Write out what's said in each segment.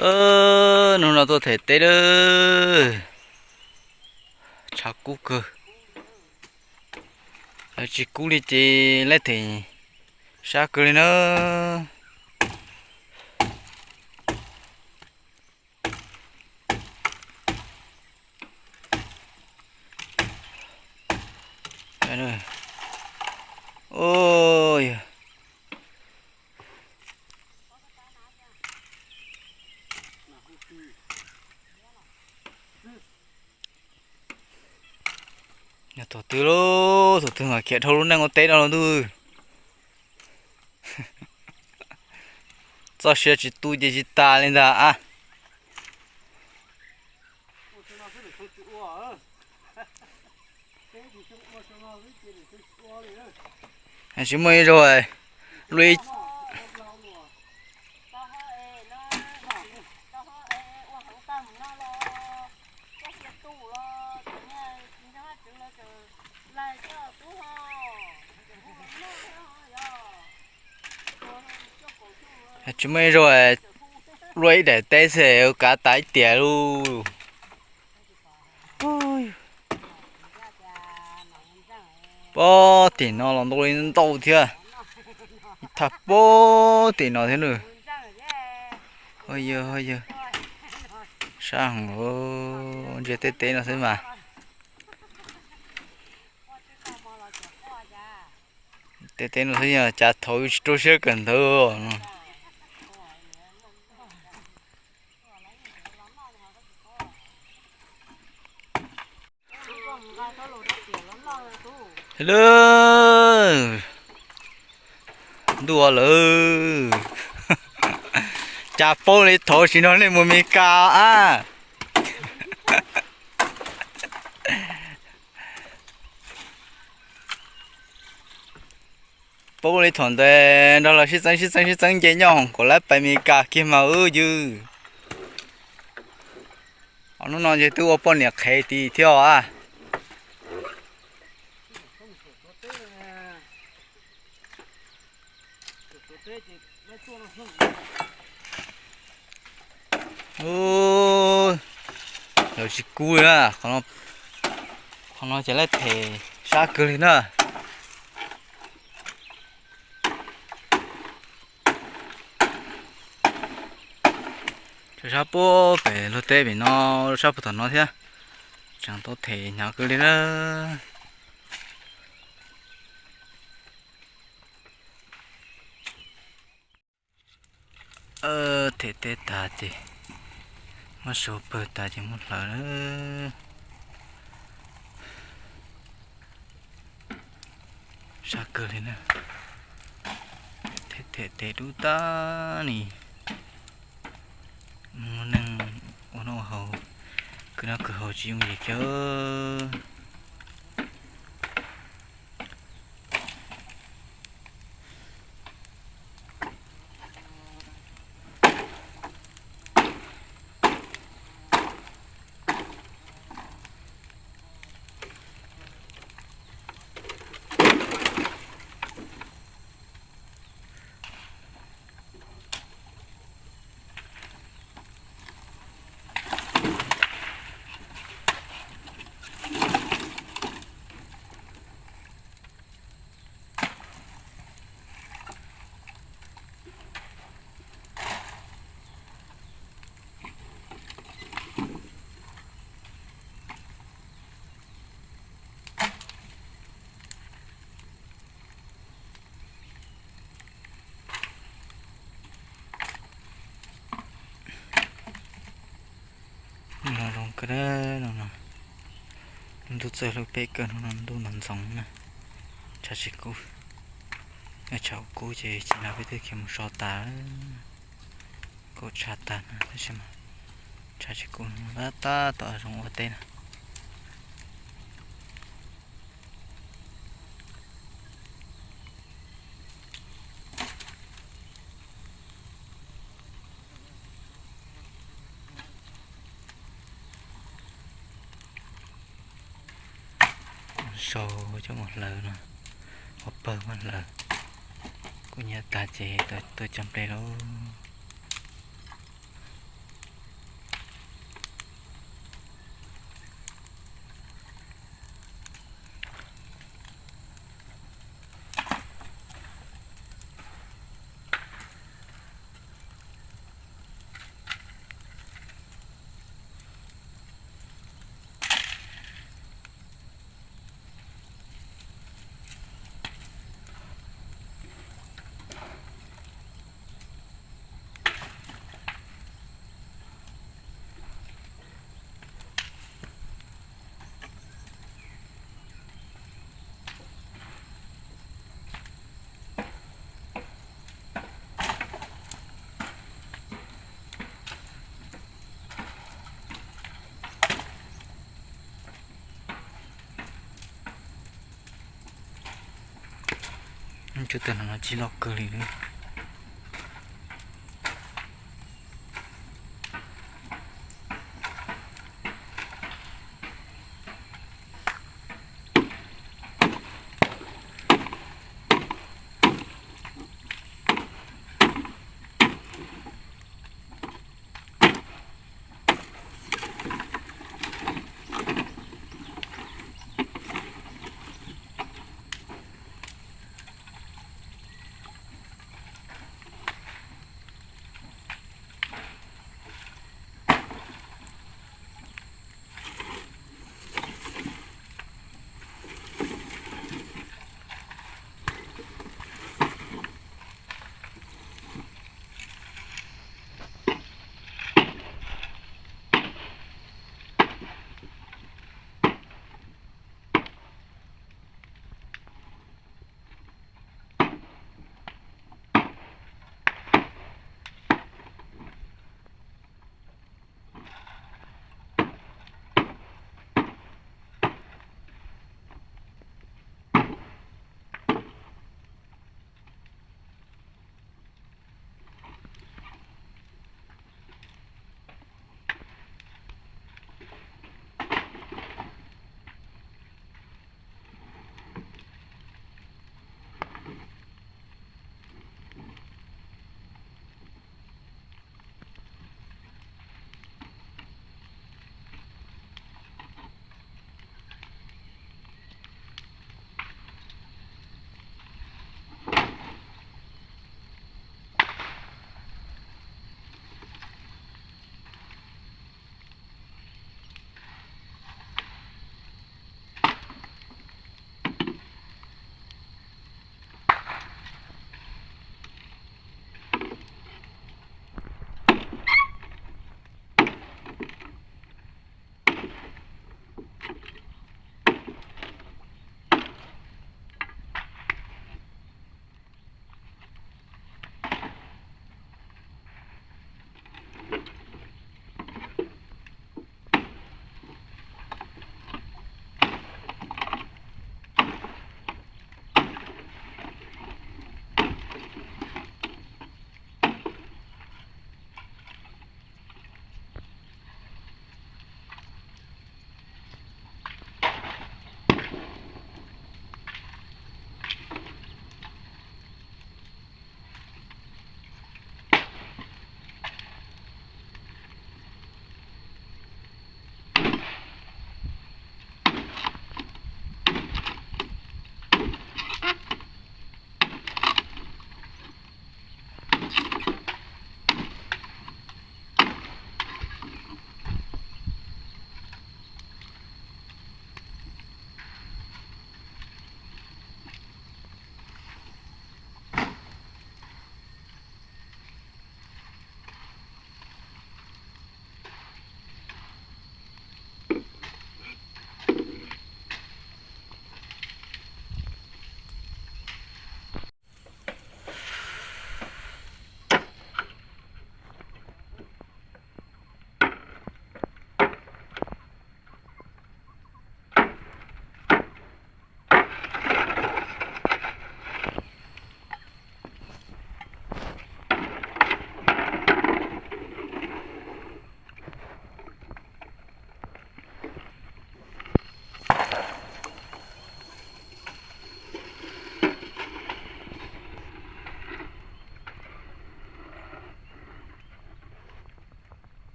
Hnub no tuaj them teb lawm, tshav kub kawg. Lawv tsis kub li ces lawv them sab kawg li na. Thaum twg lauj, thaum twg mas khiav dhau lub neej ua teb no los ntuj. Txoj sia tsis tu ces tsis tas li ntag a. Tsis muaj ib zaug luaj ib Tsis muaj ib zaug luaj ib daim teb xwb kav tas ib tiam lauj. Pob tim no los ntau li ntau thiab. Ib thaj pob tim no thiab nws. Ho yawg, ho yawg, sab heev, ntsia tej teb no xwb mas. Tej teb no xwb yog cas thaum tsis rau siab kawm ntawv. Lawm, ntuj lawm, cas paub li thaum tsis nrog nej mus Mes Kas a. Paub li thaum ntawd nrog lawv sib txeeb sib txeeb sib txeeb nce nyob hoom kom lawv pais Mes Kas kiag mas wb ywg. Hnub no ces twb ua poj niam qhev tid thiab os a. Lawv tsis kub li na, qhov no ces lawv them sab kawg li na. Sab puag pem luag teb pem no, sab puag tom no thiab, tseem tau them hnyav kawg li na. Them teb tas ces muab sau pawg tas ces muab hlawv na. Sab kawg li na. Them them tes dub tag ni. Muaj neeg ua noj ua haus, kwv noj kwv haus tsis yooj yim kiag. No zoo kawg no no. Ntuj txawj hlub peb kawg no no, ntuj ntoos ntxoov na. Tshav tsis kub, tshav kub ces tsis nrog peb twb khiav mus so tas, kuj tshav tag na tab sis mas tshav tsis kub, tab tab tom zoo ua teb na. Sau coj mus hlawv no, ua pawg muab hlawv, kuj nyiaj tag ces tuaj cog nplej lauj. Tshuav tawm no no tsis loj kawg li na.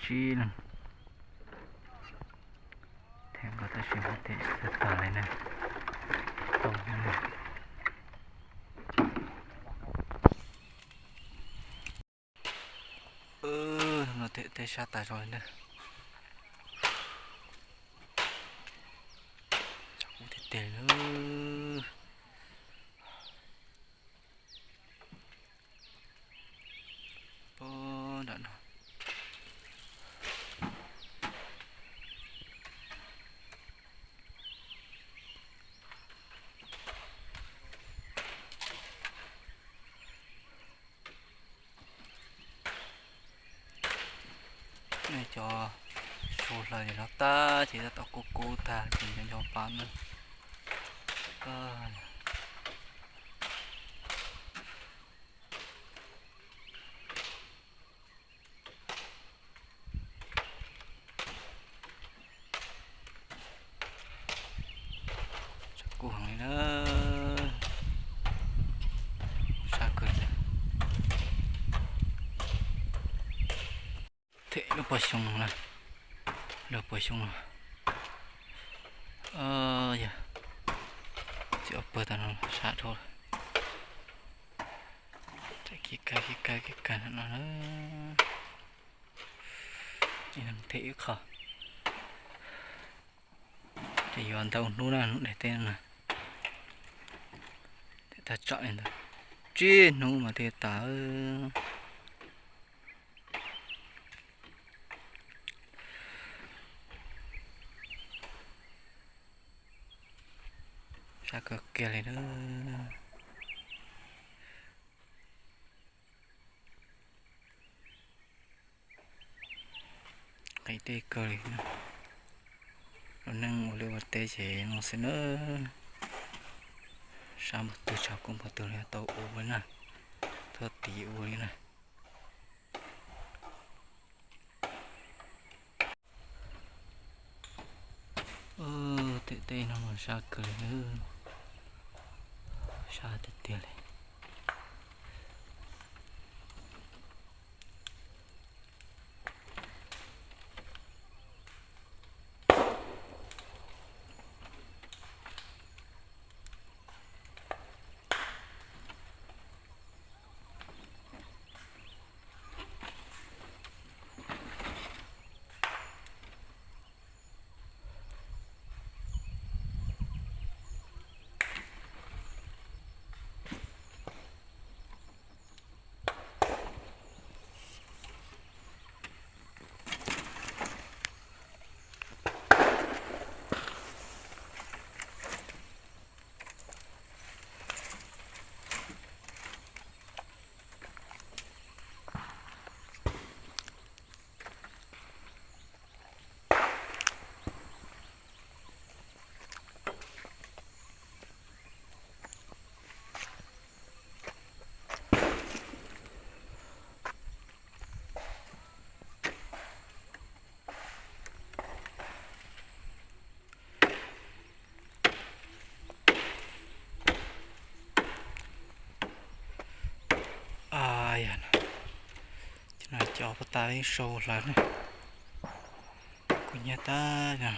Tsib leeg. Them nkaus tab sis mas them tag tag li na. Tau na. No them tej sab tas zog li na. Tshav kub tiag tiag li na. Pog nram no. Nej cov su hlaws ces no tag ces tab tom kub kub tag ces nco nco pa na. Tshav kub heev li na. Sab kawg li. Them lub pob xyoob no na. Lub pob xyoob no. Yog txiv ob pawg tas no sab dhau lawm. Kev kawg kev kawg kev kawg no na. Them ib qho. Ces yuav ntau hnub na hnub daim teb no na. Them tag tsam li ntawd. Tsib hnub mas thiaj tas. Sab kawg kiag li na. Qis dej kawg li. Lub neej ua liaj ua teb ces no xwb na. Sab npaum twg tshav kub npaum twg los tau ua na. Tuaj tiv ua li na. Them tej no mas sab kawg li. Sab tiag tiag li. Yog no, cov pov tas yeej sau hlawv ne. Kuv nyiam tag no.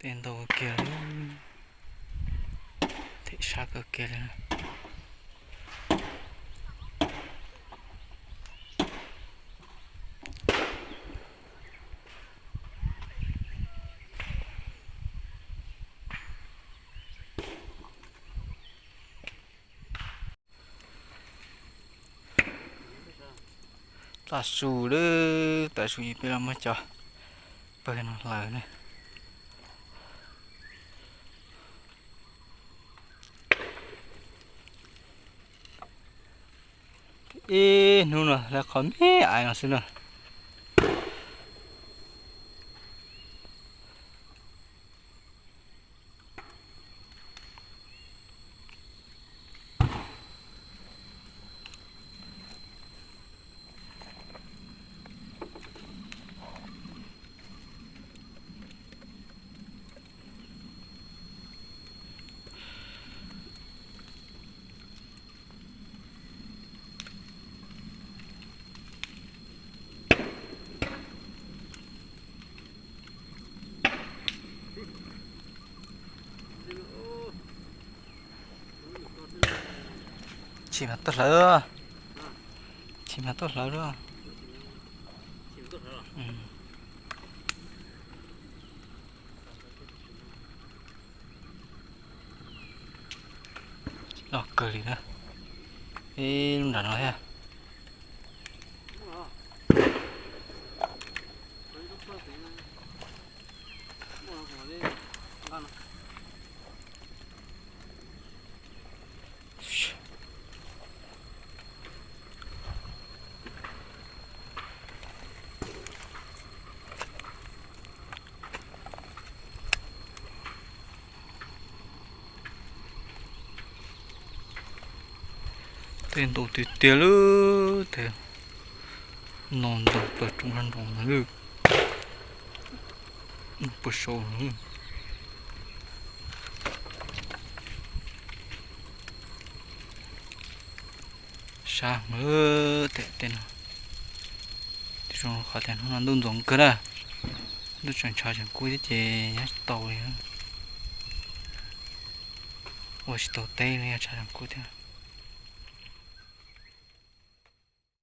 Tej ntau kiag li, them sab kawg kiag li. Tav su lawm, tav su es peb los muab cov pawg no hlawv na. Ib hnub no hlawv qhov me ais no xwb na. Chim mas tuaj hlawv, chim mas tuaj hlawv lawm. Loj kawg li na. Ib lub nram no thiab. Tej ntau tiag tiag lawm, tej no ntxoov plaws roob zaj nroos na lawm, puag saud. Sab heev tej no, zoo qhov tias hnub no ntuj ntxoov kawg na, ntuj tseem ntshav tseem kub thiab ces nyob tsis tau li. Ua tsis tau teb li, ntshav tseem kub thiab.